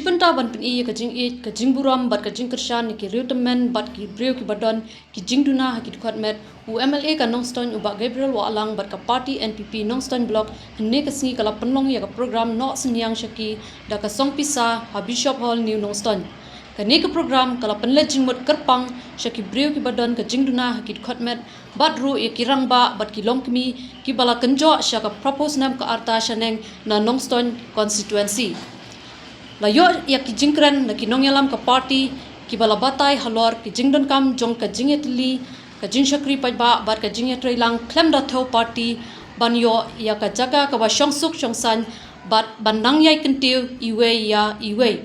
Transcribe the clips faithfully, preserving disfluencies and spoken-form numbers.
Bynta ban pyni ïa ka jingïeit, ka jingburom bad ka jingkyrshan ïa ki riew tymmen bad ki briew kiba don ki jingduna ha ki dkhot met, u M L A ka Nongstoiñ u Bah Gabriel Wahlang bad ka party N P P Nongstoiñ Block hynne ka sngi ka la pynlong ïa ka program noh synñiang sha ki da ka song pisa ha Bishop Hall, New Nongstoiñ. Kane ka program ka la pynleit jingmut kyrpang sha ki briew kiba don ka jingduna ha ki dkhot met bad ruh ïa ki rangbah bad ki longkmie kiba la kynjoh sha ka phra phew snem ka rta shaneng na Nongstoiñ constituency. La ïoh ïa ki jingkren na ki nongïalam ka party kiba la batai halor ki jingdonkam jong ka jingïatylli, ka jingshakri paidbah bad ka jingïatreilang khlem da thew party ban ïoh ïa ka jaka kaba shongsuk shongsaiñ bad ban nang ïai kyntiew iwei ïa iwei.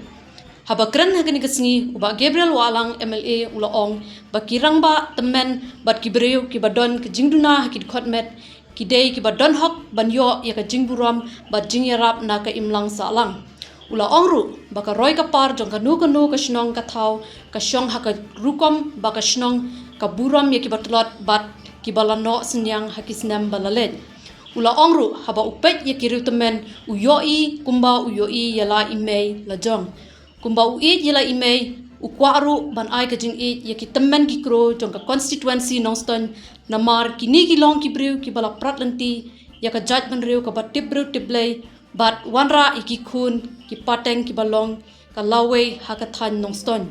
Haba kren ha kane ka sngi, u Bah Gabriel Wahlang M L A u la ong ba ki rangbah tymmen bad ki briew kiba don ka jingduna ha ki dkhot met ki dei kiba don hok ban ïoh ïa ka jingburom bad jingïarap na ka imlang sahlang. U la ong ruh ba ka roi ka par jong kano kano ka shnong ka thaw ka shong ha ka rukom ba ka shnong ka burom ïa kiba tlot bad kiba la noh synñiang ha ki snem ba la leit. U la ong ruh haba u peit ïa ki riew tymmen u ïohi kumba u ïohi ïa la i mei la jong. Kumba u ïeit ïa la i mei, u kwah ruh ban ai ka jingïeit ïa ki tymmen ki kro jong ka constituency Nongstoiñ, namar kine ki long ki briew kiba la prat lynti ïa ka jaitbynriew kaba tip briew tip Blei bad wanrah ïa ki khun ki pateng kiba long ka lawei ha ka thaiñ Nongstoiñ.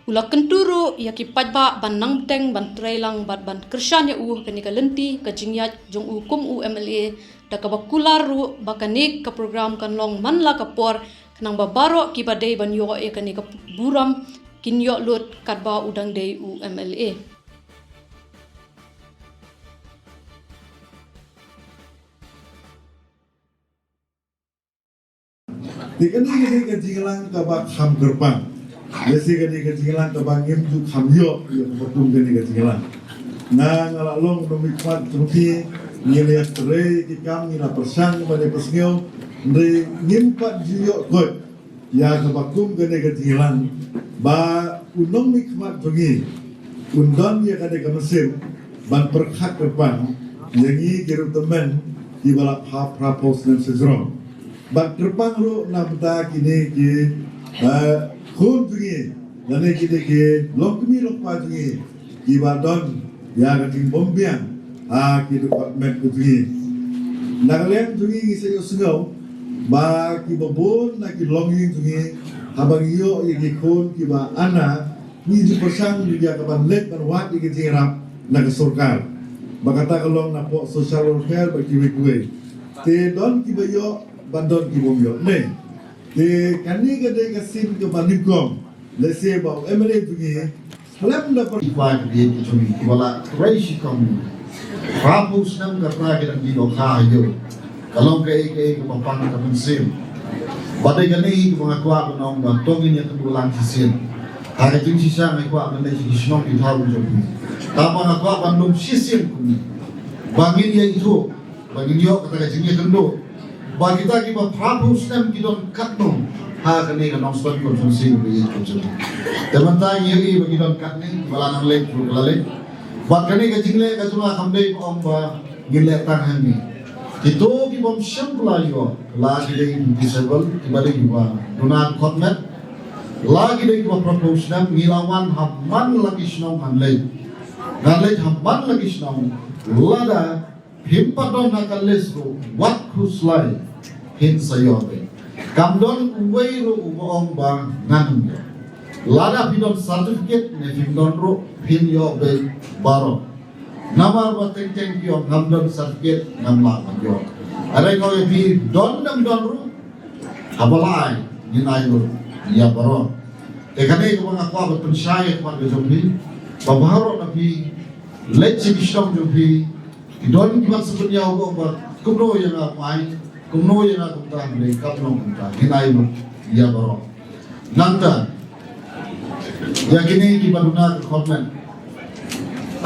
U la kyntu ruh ïa ki paidbah ban nang bteng ban treilang bad ban kyrshan ïa u ha kane ka lynti ka jingïaid jong u kum u M L A da kaba kular ruh ba kane ka program kan long man la ka por khnang ba baroh kiba dei ban ïoh ïa kane ka burom kin ïoh lut katba u dang dei u M L A. Te kane ka dei ka jingïalang kaba kham kyrpang. Lehse ka dei ka jingïalang kaba ngim ju kham ïoh ïa kaba kum kane ka jingïalang. Nga nga la long u nongmihkhmat jong phi, ngi la ïatrei ki kam, ngi la pyrshang ba dei pyrshang, hynrei ngim pat ju ïoh koit ïa kaba kum kane ka jingïalang ba u nongmihkhmat jong ngi un don ïa kane ka mynsiem ban pyrkhat kyrpang ïa ngi ki riew tymmen kiba la pha phra phew snem sha jrong. Bad kyrpang ruh na bynta kine ki, eh, khun jong ngi lane kine ki longkmie longkpa jong ngi kiba don ïa ka jingbymbiang ha ki dkhot met ka jong ngi. Na ka liang jong ngi ngi sa ïohsngew ba kiba bun na ki longïing jong ngi haba ngi ïoh ïa ki khun kiba ana ngi ju pyrshang ïa ka ban leit ban wad ïa ka jingïarap na ka sorkar. Ba kata ka long na poh social welfare bad kiwei kiwei. Te don kiba ïoh bad don kibym ïoh. Ne. Te kane ka dei ka sien kaba nyngkong. Lehse ba u M L A jong ngi khlem da pyrshang. Ki kwah ka dei ki jong ngi kiba la trei shitom. Phra phew snem ka tra ki dang dei dohkha ha ïew. Ka long kaei kaei kaba pang ka mynsiem. Bad dei kane hi kaba nga kwah ban ong ba to ngin ïakynduh lang shisien. Ha ka jingshisha nga kwah ban leit sha ki shnong ki thaw jong phi. Tangba nga kwah ban lum shisien kumne ba ngin ïa ithuh, ba ngin ïoh kata ka jingïakynduh ba kita kiba phra phew snem ki don katno ha kane ka Nongstoiñ constituency ba ïeit ka jong. Te mynta ngi ïohi ba ki don katne ba la nang leit ruh ka la leit. Bad kane ka jingleh ka jong nga kam dei ba ong ba ngin leh tang hangne. Kito ki bym shym la ïoh, la ki dei ki disabled, kiba dei kiba duna dkhot met, la ki dei kiba phra phew snem, ngi la wan ha man la ki shnong ngan leit. Ngan leit ha man la ki shnong, lada phim pat don ha ka list ruh, wat khuslai, phin sa ïoh beit. Kam don uwei ruh uba ong ba ngan ym ïoh. Lada phi don certificate ne phim don ruh, phin ïoh beit baroh. Namar ba teng teng ki ong ngam don certificate ngam lah ban ïoh. Hynrei ko ïa phi don ne ym don ruh, haba la ai ngin ai ruh ïa baroh. Te kane kaba nga kwah ban pynshai ïa ka mat ka jong phi ba baroh na phi leit sha ki shnong jong phi, ki don ki ban sa pynïaw ko ba kumno ïa nga ym ai, kumno ïa nga kumta, hynrei kam long kumta, ngin ai ruh ïa baroh. Nangta ïa kine kiba duna ka dkhot met,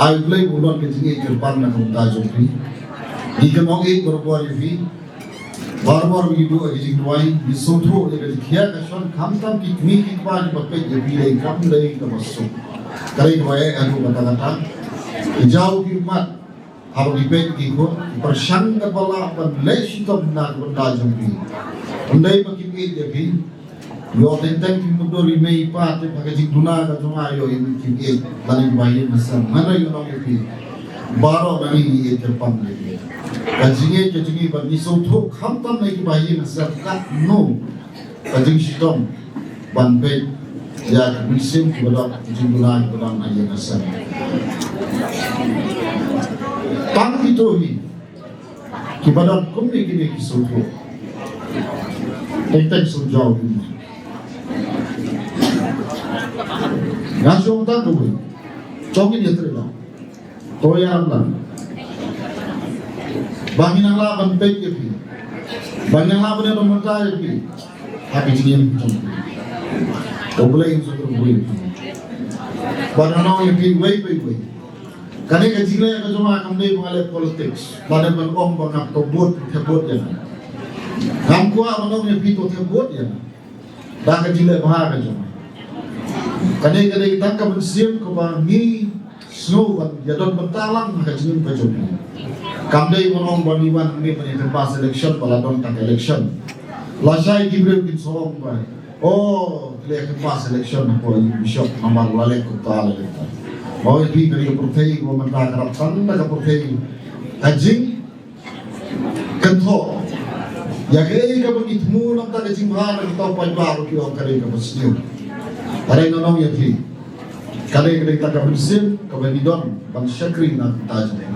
ai U Blei un don ka jingïeit kyrpang na ka bynta jong phi. Ngi kynmaw ïeit barabor ïa phi. Barabor ngi duh ïa ka jingduwai, ngi sngewthuh ïa ka jingkhiah ka shon, khamtam ki kmie ki kpa kiba peit ïa phi, dei kam dei kaba suk. Ka dei kaba eh haduh katta katta. Ki jaw ki ummat, haba ki peit ki khun, ki pyrshang katba lah ban leh shitom na ka bynta jong phi. Ym dei ba kim ïeit ïa phi, Ïoh teng teng ki mutdur i mei i pa, te ha ka jingduna ka jong nga ïoh i mei ki ïeit lane ki ba ïeit na sem. Hynrei nga ong ïa phi, baroh ngi ïeit kyrpang ïa ki. Ka jingïeit ka jong ngi ba ngi sngewthuh khamtam na ki ba ïeit na sem, katno ka jingshitom ban peit ïa ki mynsiem ki ba don, ki jingduna ki ba don ha ïing ha sem. Tang kito hi ki ba don kumne kine ki sngewthuh. Teng teng sngewthuh. Nga shong tang kawei. Shong ïa trei lang. To ïa ram lang. Ba ngin nang lah ban peit ïa phi. Ba ngin nang lah ban ïa ban mynta ïa phi. Ha ka jingim jong phi. To Blei un sngewthuh ïa phi. Ba nga ong ïa phi wei pa wei. Kane ka jingleh ka jong nga kam dei ba nga leh politics. Ba dei ban ong ba nga to vote, to vote ïa nga. Ngam kwah ban ong ïa phi to vote ïa nga. Da ka jingleh bha ka jong nga. Kane ka dei tang ka mynsiem kaba ngi sngew ban ïa don bynta lang ha ka jingim ka jong ngi. Kam dei ban ong ba ngi wan hangne ban ïa pass election ba la don tang election. Lashai ki briew kin sa ong ba, oh, ki leh pass election hapoh i bishop namar la leh kumta la leh kumta. Ba ïa phi ka dei ka pyrthei ba mynta ka rap tang da ka pyrthei ka jing kynthoh ïa kaei kaba ngi thmu na ka bynta ka jingbha na ka bynta u paidbah, ruh ki ong ka dei kaba sniew. Hynrei nga ong ïa phi, ka dei, ka dei tang ka mynsiem kaba ngi don ban shakri na ka bynta jong phi.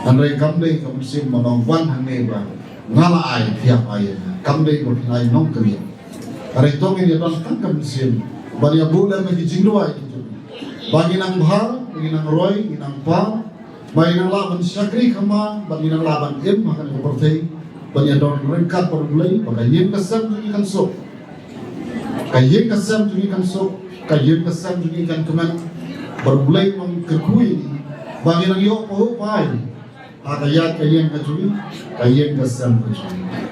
Hynrei kam dei ka mynsiem ban ong wan hangne ba nga la ai, phi hap ai ïa nga. Kam dei ba phin ai nongkynnoh. Hynrei to ngin ïa don tang ka mynsiem ban ïa buh lem ïa ki jingduwai ki jong ngi. Ba ngin nang bha, ba ngin nang roi, ngin nang par, ba ngin nang lah ban shakri kham bha, ba ngin nang lah ban im ha kane ka pyrthei, ba ngin ïa don ryngkat bad U Blei, ba ka ïing ka sem jong ngi kan suk. Ka ïing ka sem jong ngi kan suk, ka ïing ka sem jong ngi kan kmen, bad U Blei un kyrkhu ïa ngi, ba ngin nang ïoh pahuh phai ha ka ïaid ka ïeng ka jong ngi, ka ïing ka sem ka jong ngi.